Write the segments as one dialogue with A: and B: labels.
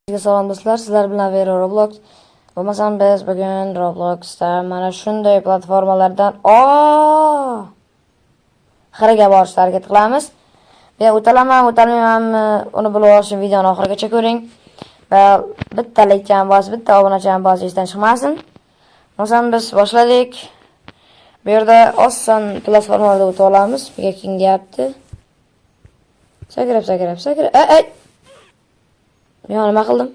A: Salom do'stlar, sizlar bilan Vero Roblox. Bo'lmasam biz bugun Robloxda mana shunday platformalardan oxiriga borishga harakat qilamiz. Men o'talaman, o'talmaymanmi, uni bilib olish uchun videoni oxirigacha ko'ring. Va bitta like ham bosib, bitta obunachi ham bosib esdan chiqmasin. Bo'lmasam biz boshladik. Bu yerda oson platformalarda o'ta olamiz. Mega King deyapti. Sakrab, sakrab, sakrab. Ey, ey. Men nima qildim?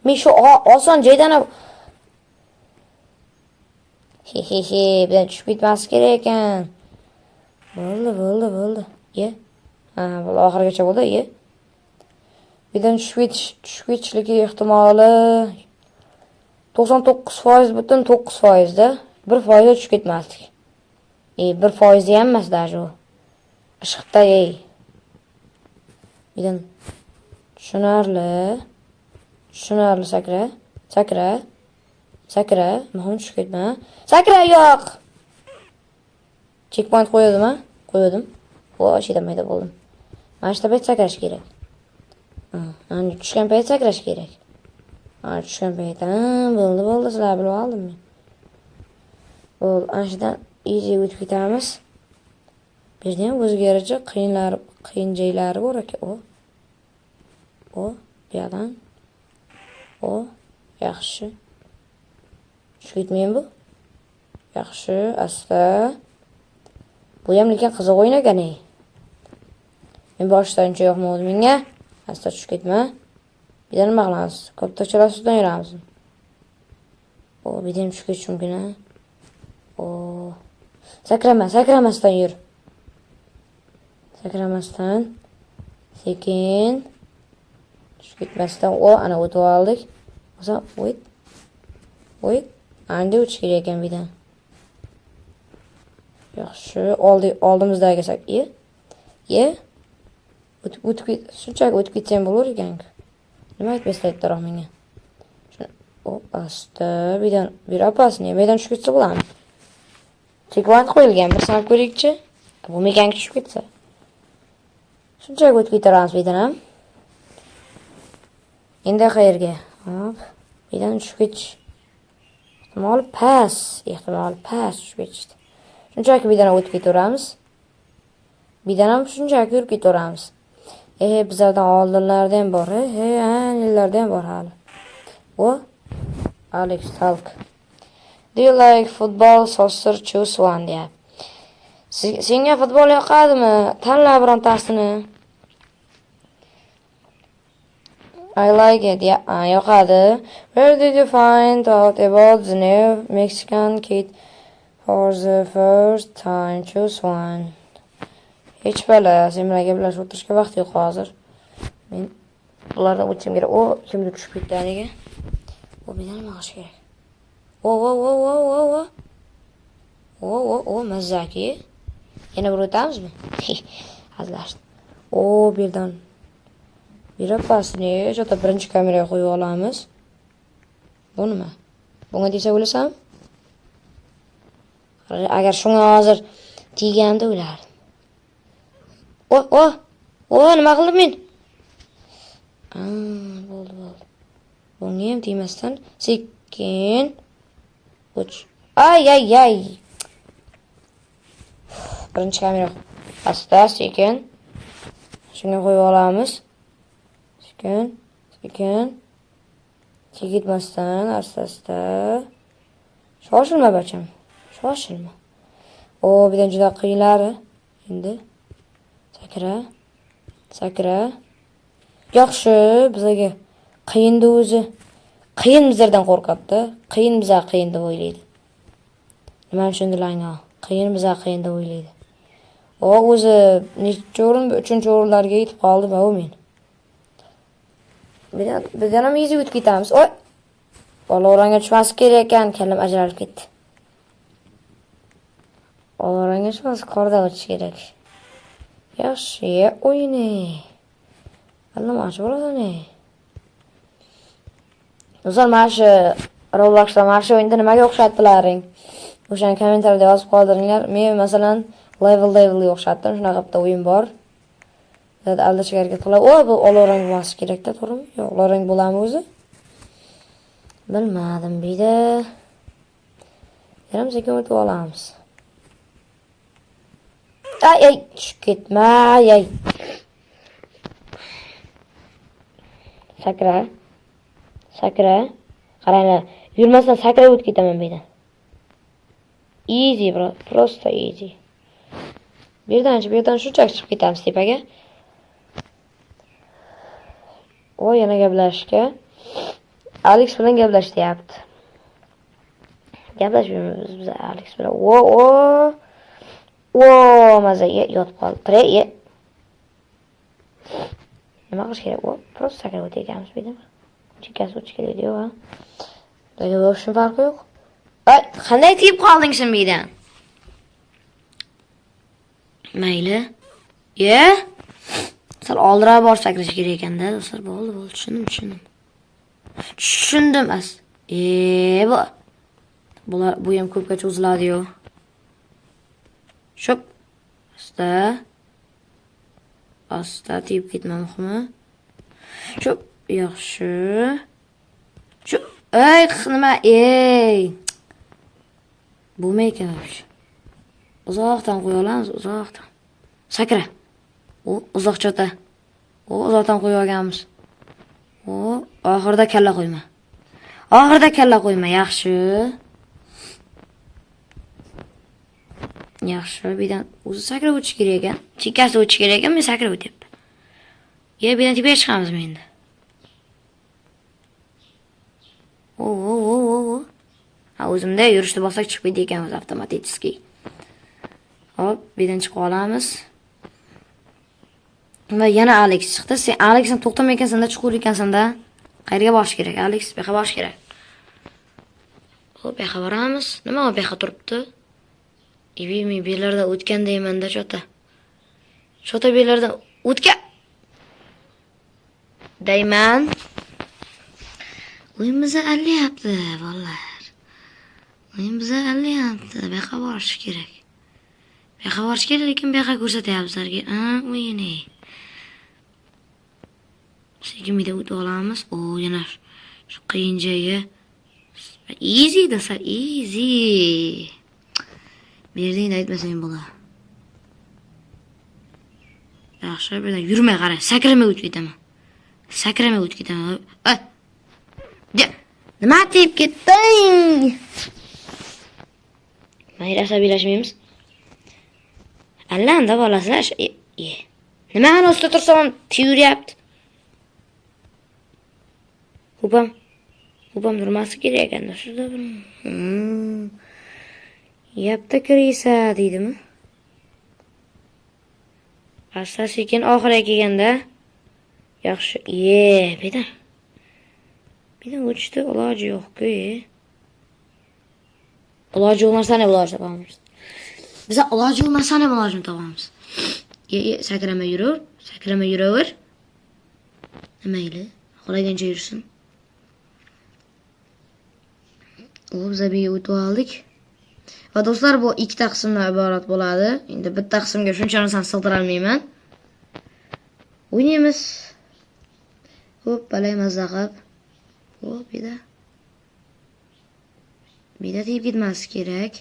A: Men shu oson joydan ham he he he, bilan tushib ketmaslik kerak ekan. Bo'ldi, bo'ldi, bo'ldi. Ye. Ha, bo'ldi, oxirigacha bo'ldi, ye. Birdan tushib ketishligi ehtimoli 99,9%da, 1% tushib ketmaslik. E, 1% ham emas даже u. Ishqda, ey. Birdan tushunarli. Tushunarli, sakra. Sakra. Sakra. Muhim, tushib ketma. Sakra, yo'q. Checkpoint qo'ydim, ha? Qo'ydim. Voy, mayda bo'ldim. Mana shu payt sakrash kerak. Ha, ana tushgan payt sakrash kerak. Ha, tushgan payt. Ha, bo'ldi, bo'ldi, sizlar bilib oldim men. Bo'ldi, ana shundan easy o'tib ketamiz. Bu yerda ham o'ziga yarasha qiyinlari, qiyin joylari bor ekan. O. O, bu yoqdan. O, yaxshi. Tushib ketmaymi bu? Yaxshi, asta. Bu ham lekin qiziq o'yin ekan, ey. Men boshida uncha yoqmadi menga. Asta, tushib ketma. Bu yerda nima qilamiz? Koptokchalar ustidan yuramiz. O, bu yerda ham tushib ketish mumkin, ha. O. Sakrama, sakramasdan yur. Sakramasdan. Sekin. Tushib ketmasdan, o, ana o'tib oldik. Bo'lsa, wait. Wait. Endi o'tish kerak ekan bu yerdan. Yaxshi, oldi, oldimizdagi sak. Ye. Ye. O'tib o'tib ket, shunchaki o'tib ketsam bo'lar ekan. Nima aytmasdan aytdiroq menga. Shuni, o, asta, bu yerdan, bu yer opasni, bu yerdan tushib ketsa bo'ladimi? Checkpoint qo'yilgan, bir sinab ko'raylikchi. Bo'lmaganki tushib ketsa. Shunchaki o'tib ketaveramiz bu yerdan ham. Endi qayerga? Hop. Bu yerdan tushib ketish ehtimoli past, ehtimoli past tushib ketishdi. Shunchaki bu yerdan o'tib ketaveramiz. Bu yerdan ham shunchaki yurib ketaveramiz. Bizlardan oldinlarda ham bor. He, yillarda ham bor hali. O, Alex Talk. Do you like football, soccer? Choose one deyapti. Senga futbol yoqadimi? Tanla birontasini. I like it. Yeah, yoqadi. Where did you find out about the new Mexican kid for the first time? Choose one. Hech bala, sen bilan gaplashib o'tirishga vaqt yo'q hozir. Men bulardan o'tishim kerak. O, kimdir tushib ketdi nega? O, bu nima qilish kerak? O, o, o, o, o, o. O, o, o, mazzaki. Yana bir o'tamizmi? Hazillashdim. O, bu yerdan Birapasini что-то birinchi kameraga qo'yib olamiz. Bu nima? Bunga desa o'lasam? Agar shunga hozir teganda o'lardim. O, o, o, nima qildim men? Bo'ldi, bo'ldi. Bunga ham tegmasdan sekin uch. Ay, ay, ay. Birinchi kamera asta, sekin. Shunga qo'yib olamiz. Sekin, sekin. Chekitmasdan, asta asta. Shoshilma, bacham. Shoshilma. O, bu yerdan juda qiyinlari. Endi sakra. Sakra. Yaxshi, bizga qiyindi o'zi. Qiyin bizlardan qo'rqadi. Qiyin biza qiyin deb o'ylaydi. Nimani tushundilaring? Qiyin biza qiyin deb o'ylaydi. O, o'zi necha o'rin? Uchinchi o'rinlarga yetib qoldim, u men. Bizdan ham easy o'tib ketamiz. Oy! Olavranga tushmaslik kerak ekan, kallam ajralib ketdi. Olavranga tushmas, qorda o'tish kerak. Yaxshi, o'yini. Allamasi bo'lasan. Do'stlar, mana shu Robloxda mana shu o'yinda nimaga o'xshatdilaring? O'shani kommentariyada yozib qoldiringlar. Men masalan Level Devilga o'xshatdim. Shunaqa bitta o'yin bor. Bizada aldashga harakat qiladi. O, bu olov rang bo'lmasi kerak-da, to'g'rimi? Yo'q, olov rang bo'ladimi o'zi? Bilmadim, buyda. Yarim sekin o'tib olamiz. Ay, ay, tushib ketma, ay, ay. Sakra. Sakra. Qaranglar, yurmasdan sakrab o'tib ketaman bu yerdan. Easy, bro, просто easy. Bu yerdan, bu yerdan shunchaki chiqib ketamiz tepaga. O, yana gaplashishga. Alex bilan gaplash deyapti. Gaplashmaymiz biz Alex bilan. O, o. O, maza yotib qoldi. Tre, ye. Nima qilish kerak? O, просто sakrab o'tayotganmiz bu yerdan. Chekkasi o'tish kerak yo'q, ha. Lekin в общем farqi yo'q. Ay, qanday tegib qolding sen bu yerdan? Mayli. Ye? Sal oldinroq borib sakrash kerak ekanda, do'stlar. Bo'ldi, bo'ldi, tushundim, tushundim. Tushundim as. E, bu bular bu ham ko'pga cho'ziladi-yu. Shop. Asta. Asta tegib ketma muhimi. Shop, yaxshi. Shu, ey, nima, ey. Bo'lmay ekan вообще. Uzoqdan qo'ya olamiz, uzoqdan. Sakra. U uzoqcha o'ta. U uzoqdan qo'yib olganmiz. U oxirida kalla qo'yma. Oxirida kalla qo'yma, yaxshi. Yaxshi, bu yerdan o'zi sakrab o'tish kerak ekan. Chekkasida o'tish kerak ekan, men sakrab o'tyapman. Ya, bu yerdan tepaga chiqamizmi endi? O, o, o, o, o. Ha, o'zimda yurishni bossak chiqib ketdi ekan o'zi avtomatik. Hop, bu yerdan chiqib olamiz. Va yana Alex chiqdi. Sen Alexni to'xtamay ekansan-da, chuqur ekansan-da. Qayerga borish kerak, Alex? Bu yoqqa borish kerak. Hop, bu yoqqa boramiz. Nima u bu yoqqa turibdi? Men bu yerlardan o'tgandayman-da, chota. Chota bu yerlardan o'tgan dayman. O'yin bizni allayapti, bolalar. O'yin bizni allayapti. Bu yoqqa borish kerak. Bu yoqqa borish kerak, lekin bu yoqqa ko'rsatyapti bizlarga. Ha, o'yini. Sekin bu yerda o'tib olamiz. O, yana shu qiyin joyi. Easy do'stlar, easy. Berdingni aytmasang bo'ladi. Yaxshi, bu yerdan yurmay qara, sakramay o'tib ketaman. Sakramay o'tib ketaman. Ay. Nima tegib ketding? Mayli, asabiylashmaymiz. Allanda bolasizlar. Nima ana ustida tursam ham tiyuryapti. Opam. Opam turmasi kerak ekanda shunda bir. Yapta kirisa deydimi? Asta sekin oxiriga kelganda yaxshi. Ye, bu yerdan. Bu yerdan o'tishda iloji yo'q-ku. Iloji yo'q narsani iloji topamiz. Biz iloji yo'q narsani ilojini topamiz. Ye, ye, sakrama yuraver, sakrama yuraver. Mayli, xohlagancha yursin. U biz bu yerga o'tib oldik. Va do'stlar, bu ikkita qismdan iborat bo'ladi. Endi bitta qismga shuncha narsani sig'dira olmayman. O'ynaymiz. Xo'p, balay mazza qilib. Xo'p, bu yerda. Bu yerda tegib ketmasi kerak.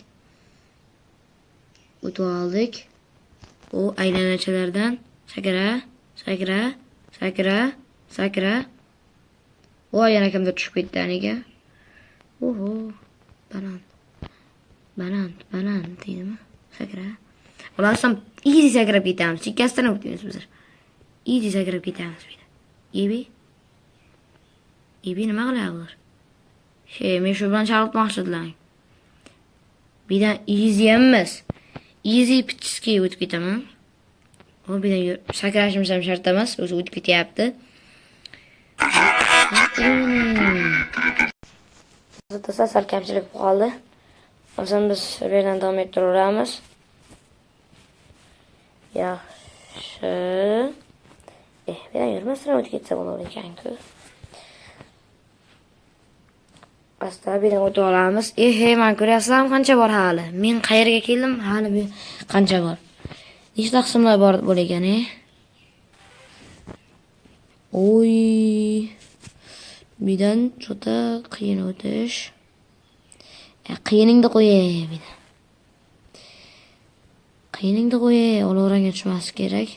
A: O'tib oldik. U aylanachalardan sakra, sakra, sakra, sakra. Voy, yana kimdir tushib ketdi aniga. Oho, baland. Baland, baland deydimi? Sakra. Ular ham easy sakrab ketamiz. Chekkasidan o'tamiz bizlar. Easy sakrab ketamiz bu yerda. Ebi. Ebi nima qilyapti bular? Şey, men shu bilan chalg'itmoqchi edilar. Bu yerdan easy emas. Easy pichiski o'tib ketaman. O, bu yerdan sakrashimiz ham shart emas, o'zi o'tib ketyapti. Do'stlar, sal kamchilik bo'lib qoldi. O'zim biz bu yerdan davom ettiraveramiz. Yaxshi. Bu yerdan yurmasdan o'tib ketsa bo'lar ekan-ku. Asta bu yerdan o'tib olamiz. Man ko'ryapsizlarmi qancha bor hali? Men qayerga keldim? Hali bu qancha bor? Nechta qismlar bor bo'lar ekan, e? Oy. Birdan juda qiyin o'tish. Qiyiningni qo'yay bir. Qiyiningni qo'yay, olavranga tushmaslik kerak.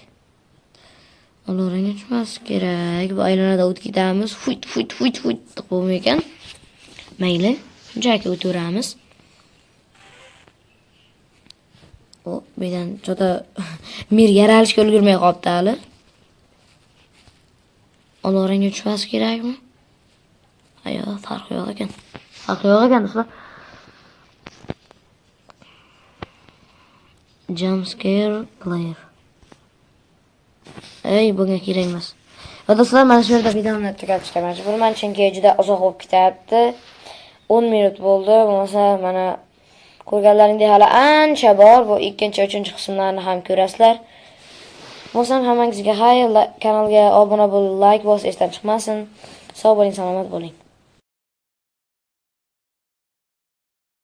A: Olavranga tushmaslik kerak. Bu aylanada o'tib ketamiz. Fuyt fuyt fuyt fuyt bo'lmaykan. Mayli, shunchaki o'taveramiz. O, birdan juda mir yaralishga ulgurmay qolibdi hali. Olavranga tushmaslik kerakmi? Ayo, farqi yo'q ekan. Farqi yo'q ekan, do'stlar. Jump scare player. Ey, bunga kerak emas. Va do'stlar, mana shu yerda videoni tugatishga majburman, chunki juda uzoq bo'lib ketyapti. 10 minut bo'ldi. Bo'lmasa mana ko'rganlaringdek hali ancha bor. Bu ikkinchi, uchinchi qismlarni ham ko'rasizlar. Bo'lsam hammangizga xayr, kanalga obuna bo'lib, like bosish esdan chiqmasin. Sog' bo'ling, salomat bo'ling.